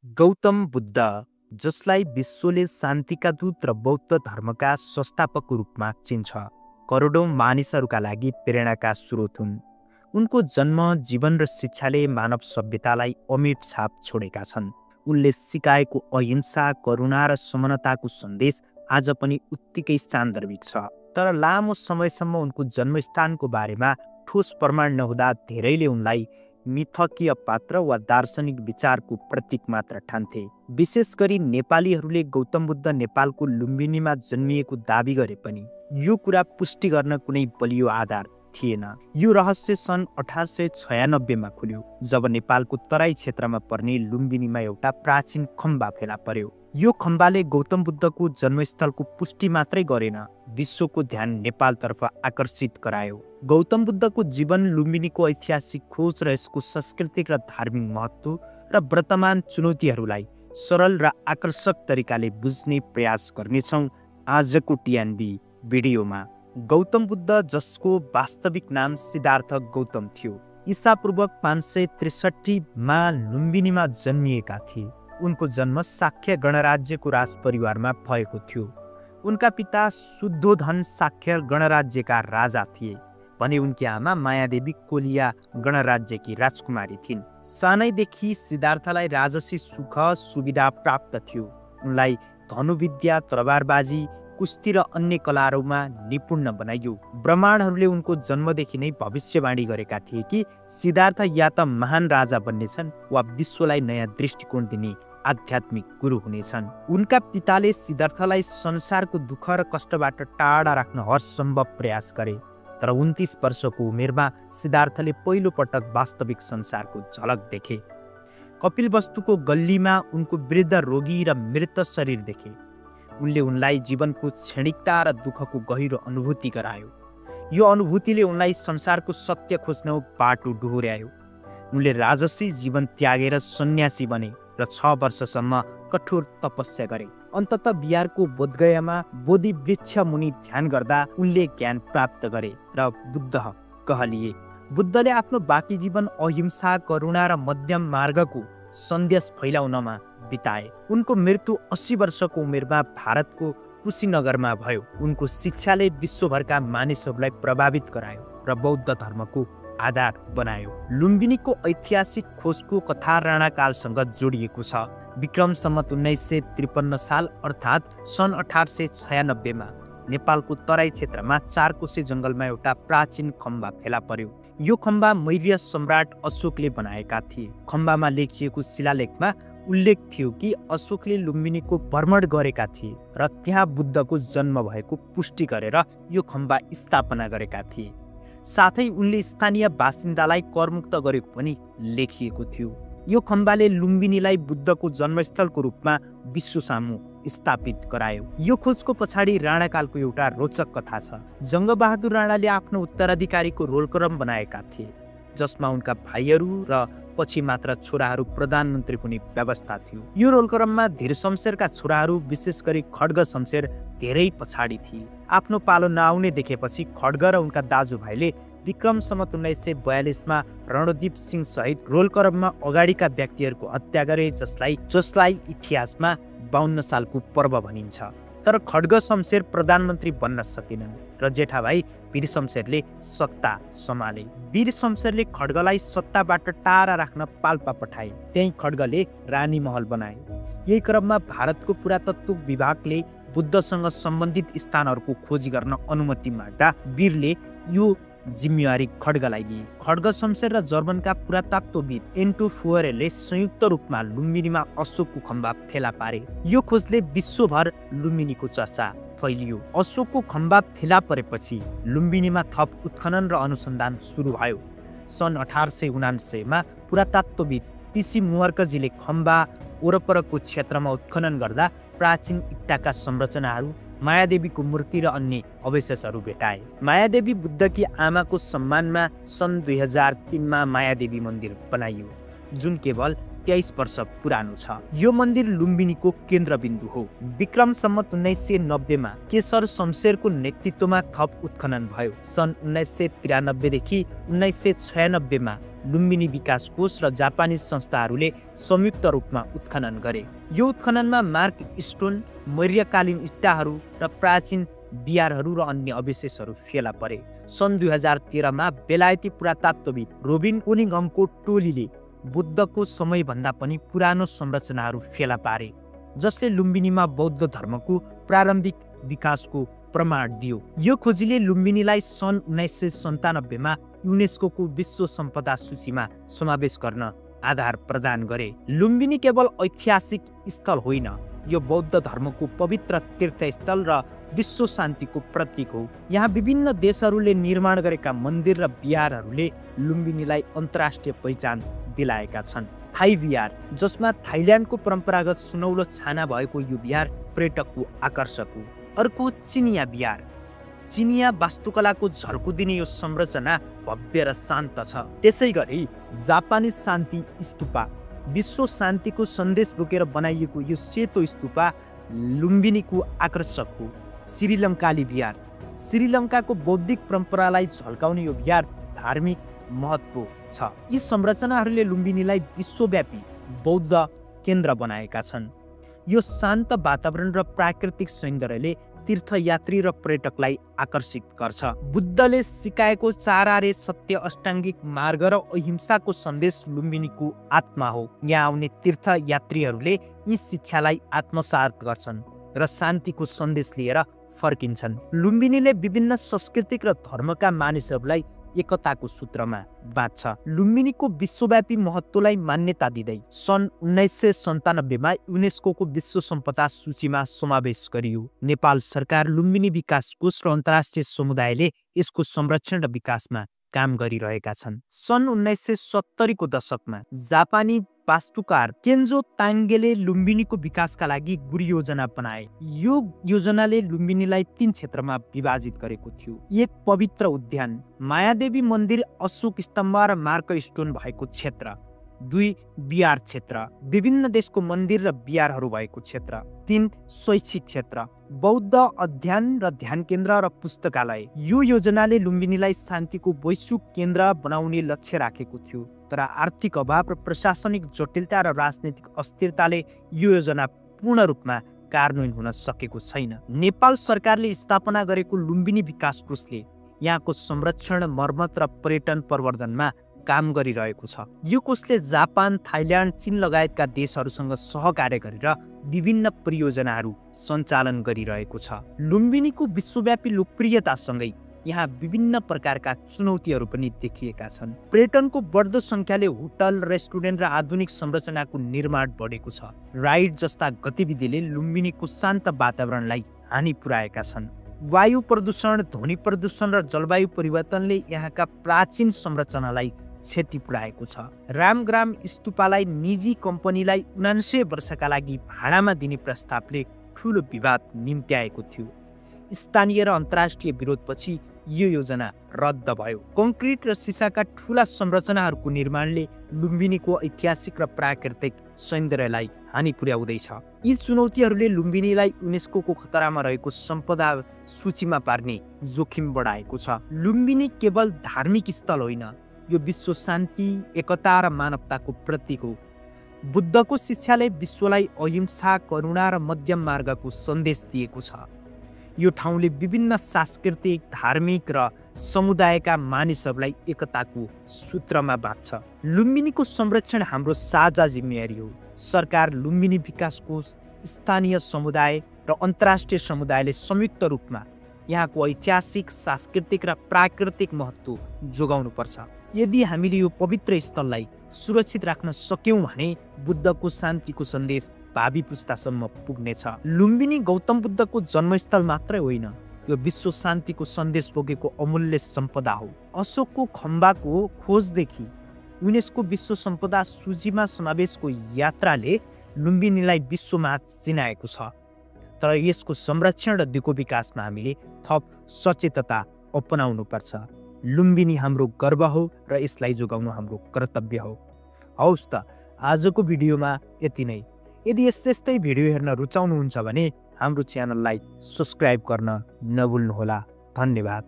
गौतम बुद्ध, जसलाई विश्वले शान्तिका दूत र बौद्ध धर्मका संस्थापकको रूपमा चिन्छ, करोडौँ मानिसहरूका लागि प्रेरणाका स्रोत हुन्। उनको जन्म, जीवन र शिक्षाले मानव सभ्यतालाई अमिट छाप छोडेका छन्। उनले सिकाएको अहिंसा, करुणा र समानताको सन्देश आज पनि उत्तिकै सान्दर्भिक छ। तर लामो समयसम्म उनको जन्मस्थानको बारेमा ठोस प्रमाण नहुँदा धेरैले उनलाई मिथकीय पात्र वा दार्शनिक विचारको प्रतीक मात्र ठान्थे। विशेष गरी नेपालीहरूले गौतम बुद्ध नेपालको लुम्बिनीमा जन्मिएको दाबी गरे पनि यो कुरा पुष्टि गर्न कुनै बलियो आधार थिएन। यो रहस्य सन् 1896 खुल्यो, जब नेपालको तराई क्षेत्रमा पर्ने लुम्बिनीमा एउटा प्राचीन खम्बा फेला पर्यो। यो खम्बाले गौतम बुद्धको जन्मस्थलको पुष्टि मात्रै गरेन, विश्वको ध्यान नेपालतर्फ आकर्षित गरायो। गौतम बुद्धको जीवन, लुम्बिनीको ऐतिहासिक खोज र यसको सांस्कृतिक र धार्मिक महत्त्व र वर्तमान चुनौतीहरूलाई सरल र आकर्षक तरिकाले बुझ्ने प्रयास गर्नेछौँ आजको टिएनबी भिडियोमा। गौतम बुद्ध, जसको वास्तविक नाम सिद्धार्थ गौतम थियो, ईसापूर्व 563 मा लुम्बिनीमा जन्मिएका थिए। उनको जन्म शाक्य गणराज्यको राजपरिवारमा भएको थियो। उनका पिता शुद्धोधन शाक्य गणराज्यका राजा थिए भने उनकी आमा मायादेवी कोलिया गणराज्यकी राजकुमारी थिइन्। सानैदेखि सिद्धार्थलाई राजसी सुख सुविधा प्राप्त थियो। उनलाई धनुविद्या, तरबारबाजी, कुस्ती र अन्य कलाहरूमा निपुण बनाइयो। ब्राह्मणहरूले उनको जन्मदेखि नै भविष्यवाणी गरेका थिए कि सिद्धार्थ या त महान राजा बन्नेछन् वा विश्वलाई नयाँ दृष्टिकोण दिने आध्यात्मिक गुरु हुनेछन्। उनका पिताले सिद्धार्थलाई संसारको दुःख र कष्टबाट टाढा राख्न हरसम्भव प्रयास गरे। तर 29 वर्षको उमेरमा सिद्धार्थले पहिलो पटक वास्तविक संसारको झलक देखे। कपिलवस्तुको गल्लीमा उनको वृद्ध रोगी र मृत शरीर देखे। उनले उनलाई जीवनको क्षणिकता र दुःखको गहिरो अनुभूति गरायो। यो अनुभूतिले उनलाई संसारको सत्य खोज्न बाटो डोहोर्यायो। उनले राजसी जीवन त्यागेर सन्यासी बने र 6 वर्षसम्म कठोर तपस्या गरे। अन्ततः बिहारको बोधगयामा बोधि वृक्ष मुनि ध्यान गर्दा उनले ज्ञान प्राप्त गरे र बुद्ध कहलिए। बुद्धले आफ्नो बाँकी जीवन अहिंसा, करुणा र मध्यम मार्गको सन्देश फैलाउनमा बिताए। उनको मृत्यु 80 वर्षको उमेरमा भारतको कुशीनगरमा भयो। उनको शिक्षाले विश्वभरका मानिसहरूलाई प्रभावित गरायो र बौद्ध धर्मको आधार बनायो। लुम्बिनीको ऐतिहासिक खोजको कथा राणाकालसँग जोडिएको छ। विक्रम सम्वत 1953 साल अर्थात् सन् 1896 मा नेपालको तराई क्षेत्रमा 4 कोसे जङ्गलमा एउटा प्राचीन खम्बा फेला पर्यो। यो खम्बा मौर्य सम्राट अशोकले बनाएका थिए। खम्बामा लेखिएको शिलालेखमा उल्लेख थियो कि अशोकले लुम्बिनीको भ्रमण गरेका थिए र त्यहाँ बुद्धको जन्म भएको पुष्टि गरेर यो खम्बा स्थापना गरेका थिए। साथै उनले स्थानीय बासिन्दालाई करमुक्त गरेको पनि लेखिएको थियो। यो खम्बाले लुम्बिनीलाई बुद्धको जन्मस्थलको रूपमा विश्व सामु स्थापित गरायो। यो खोजको पछाडि राणाकालको एउटा रोचक कथा छ। जङ्गबहादुर राणाले आफ्नो उत्तराधिकारीको रोलक्रम बनाएका थिए, जसमा उनका भाइहरू र पछि मात्र छोराहरू प्रधानमन्त्री हुने व्यवस्था थियो। यो रोलक्रममा धीर शमशेरका छोराहरू, विशेष गरी खड्ग शमशेर, धेरै पछाडि थिए। आफ्नो पालो नआउने देखेपछि खड्ग र उनका दाजुभाइले विक्रम सम्वत 1942 मा रणदीप सिंह सहित रोलक्रममा अगाडिका व्यक्तिहरूको हत्या गरे, जसलाई इतिहासमा 52 सालको पर्व भनिन्छ। तर खड्ग शमशेर प्रधानमन्त्री बन्न सकेनन् र जेठा भाइ वीर शमशेरले सत्ता सम्हाले। वीर शमशेरले खड्गलाई सत्ताबाट टाढा राख्न पाल्पा पठाए। त्यही खड्गले रानी महल बनाए। यही क्रममा भारतको पुरातत्व विभागले बुद्धसँग सम्बन्धित स्थानहरूको खोजी गर्न अनुमति माग्दा वीरले यो जिम्मेवारी खड्गलाई दिए। खड्ग शमशेर र जर्मनका पुरातत्वविद एन्टो फुअरेले संयुक्त रूपमा लुम्बिनीमा अशोकको खम्बा फेला पारे। यो खोजले विश्वभर लुम्बिनीको चर्चा फैलियो। अशोकको खम्बा फेला परेपछि लुम्बिनीमा थप उत्खनन र अनुसन्धान सुरु भयो। सन् 1879 मा पुरातत्वविद पिसी मुहर्कजीले खम्बा वरपरको क्षेत्रमा उत्खनन गर्दा प्राचीन इट्टाका संरचनाहरू, मायादेवीको मूर्ति र अन्य अवशेषहरू भेटाए। मायादेवी बुद्धकी आमाको सम्मानमा सन् 2003 मा मायादेवी मन्दिर बनाइयो, जुन केवल 23 वर्ष पुरानो छ। यो मन्दिर लुम्बिनीको केन्द्रबिन्दु हो। विक्रम सम्वत 1990 मा केशर शमशेरको नेतृत्वमा थप उत्खनन भयो। सन् 1993 देखि 1996 मा लुम्बिनी विकास कोष र जापानिज संस्थाहरूले संयुक्त रूपमा उत्खनन गरे। यो उत्खननमा मार्क स्टोन, मौर्यकालीन इँटाहरू र प्राचीन बिहारहरू र अन्य अवशेषहरू फेला परे। सन् 2013 मा बेलायती पुरातत्वविद रोबिन कुनिङहमको टोलीले बुद्धको समयभन्दा पनि पुरानो संरचनाहरू फेला पारे, जसले लुम्बिनीमा बौद्ध धर्मको प्रारम्भिक विकासको प्रमाण दियो। यो खोजीले लुम्बिनीलाई सन् 1997 मा युनेस्कोको विश्व सम्पदा सूचीमा समावेश गर्न आधार प्रदान गरे। लुम्बिनी केवल ऐतिहासिक स्थल होइन, यो बौद्ध धर्मको पवित्र तीर्थस्थल र विश्व शान्तिको प्रतीक हो। यहाँ विभिन्न देशहरूले निर्माण गरेका मन्दिर र बिहारहरूले लुम्बिनीलाई अन्तर्राष्ट्रिय पहिचान दिलाएका छन्। थाई बिहार, जसमा थाइल्यान्डको परम्परागत सुनौलो छाना भएको यो बिहार पर्यटकको आकर्षक हो। अर्को चिनिया बिहार। चिनिया वास्तुकलाको झल्को दिने यो संरचना भव्य र शान्त छ। त्यसैगरी जापानिज शान्ति स्तूपा, विश्व शान्तिको सन्देश बोकेर बनाइएको यो सेतो स्तूपा लुम्बिनीको आकर्षक हो। श्रीलङ्काली बिहार। श्रीलङ्काको बौद्धिक परम्परालाई झल्काउने यो बिहार धार्मिक महत्त्व छ। यी संरचनाहरूले लुम्बिनीलाई विश्वव्यापी बौद्ध केन्द्र बनाएका छन्। यो शान्त वातावरण र प्राकृतिक सौन्दर्यले तीर्थयात्री र पर्यटकलाई आकर्षित गर्छ। बुद्धले सिकाएको चारारे सत्य, अष्टाङ्गिक मार्ग र अहिंसाको सन्देश लुम्बिनीको आत्मा हो। यहाँ आउने तीर्थयात्रीहरूले यी शिक्षालाई आत्मसात गर्छन् र शान्तिको सन्देश लिएर फर्किन्छन्। लुम्बिनीले विभिन्न सांस्कृतिक र धर्मका मानिसहरूलाई एकताको सूत्रमा बाँध्छ। लुम्बिनीको विश्वव्यापी महत्त्वलाई मान्यता दिँदै सन् 1997 मा युनेस्कोको विश्व सम्पदा सूचीमा समावेश गरियो। नेपाल सरकार, लुम्बिनी विकास कोष र अन्तर्राष्ट्रिय समुदायले यसको संरक्षण र विकासमा काम गरिरहेका छन्। सन् 1970 को दशकमा जापानी वास्तुकार केन्जो ताङ्गेले लुम्बिनीको विकासका लागि गुरु योजना बनाए। यो योजनाले लुम्बिनीलाई 3 क्षेत्रमा विभाजित गरेको थियो। 1 पवित्र उद्यान, मायादेवी मन्दिर, अशोक स्तम्भ र मार्क स्टोन भएको क्षेत्र। 2 बिहार क्षेत्र, विभिन्न देशको मन्दिर र बिहारहरू भएको क्षेत्र। 3 शैक्षिक क्षेत्र, बौद्ध अध्ययन र ध्यान केन्द्र र पुस्तकालय। यो योजनाले लुम्बिनीलाई शान्तिको वैश्विक केन्द्र बनाउने लक्ष्य राखेको थियो, तर आर्थिक अभाव र प्रशासनिक जटिलता र राजनीतिक अस्थिरताले यो योजना पूर्ण रूपमा कार्यान्वयन हुन सकेको छैन। नेपाल सरकारले स्थापना गरेको लुम्बिनी विकास कोषले यहाँको संरक्षण, मर्मत र पर्यटन प्रवर्धनमा काम गरिरहेको छ। यो कोषले जापान, थाइल्यान्ड, चीन लगायतका देशहरूसँग सहकार्य गरेर विभिन्न परियोजनाहरू सञ्चालन गरिरहेको छ। लुम्बिनीको विश्वव्यापी लोकप्रियतासँगै यहाँ विभिन्न प्रकारका चुनौतीहरू पनि देखिएका छन्। पर्यटनको बढ्दो संख्याले होटल, रेस्टुरेन्ट र आधुनिक संरचनाको निर्माण बढेको छ। राइड जस्ता गतिविधिले लुम्बिनीको शान्त वातावरणलाई हानि पुर्याएका छन्। वायु प्रदूषण, ध्वनि प्रदूषण र जलवायु परिवर्तनले यहाँका प्राचीन संरचनालाई क्षति पुर्याएको छ। रामग्राम स्तूपालाई निजी कम्पनीलाई 79 वर्षका लागि भाडामा दिने प्रस्तावले ठूलो विवाद निम्त्याएको थियो। स्थानीय र अन्तर्राष्ट्रिय विरोधपछि यो योजना रद्द भयो। कङ्क्रिट र सिसाका ठूला संरचनाहरूको निर्माणले लुम्बिनीको ऐतिहासिक र प्राकृतिक सौन्दर्यलाई हानि पुर्याउँदैछ। यी चुनौतीहरूले लुम्बिनीलाई युनेस्कोको खतरामा रहेको सम्पदा सूचीमा पार्ने जोखिम बढाएको छ। लुम्बिनी केवल धार्मिक स्थल होइन, यो विश्व शान्ति, एकता र मानवताको प्रतीक हो। बुद्धको शिक्षाले विश्वलाई अहिंसा, करुणा र मध्यम मार्गको सन्देश दिएको छ। यो ठाउँले विभिन्न सांस्कृतिक, धार्मिक र समुदायका मानिसहरूलाई एकताको सूत्रमा बाँध्छ। लुम्बिनीको संरक्षण हाम्रो साझा जिम्मेवारी हो। सरकार, लुम्बिनी विकास कोष, स्थानीय समुदाय र अन्तर्राष्ट्रिय समुदायले संयुक्त रूपमा यहाँको ऐतिहासिक, सांस्कृतिक र प्राकृतिक महत्त्व जोगाउनुपर्छ। यदि हामीले यो पवित्र स्थललाई सुरक्षित राख्न सक्यौँ भने बुद्धको शान्तिको सन्देश भावी पुस्तासम्म पुग्नेछ। लुम्बिनी गौतम बुद्धको जन्मस्थल मात्रै होइन, यो विश्व शान्तिको सन्देश बोकेको अमूल्य सम्पदा हो। अशोकको खम्बाको खोजदेखि युनेस्को विश्व सम्पदा सूचीमा समावेशको यात्राले लुम्बिनीलाई विश्वमा चिनाएको छ। तर यसको संरक्षण र दिगो विकासमा हामीले थप सचेतता अपनाउनुपर्छ। लुम्बिनी हाम्रो गर्व हो र यसलाई जोगाउनु हाम्रो कर्तव्य हो। हौस् त, आजको भिडियोमा यति नै। यदि यस्तै भिडियो हेर्न रुचाउनुहुन्छ भने हाम्रो च्यानललाई सब्स्क्राइब गर्न नभुल्नुहोला। धन्यवाद।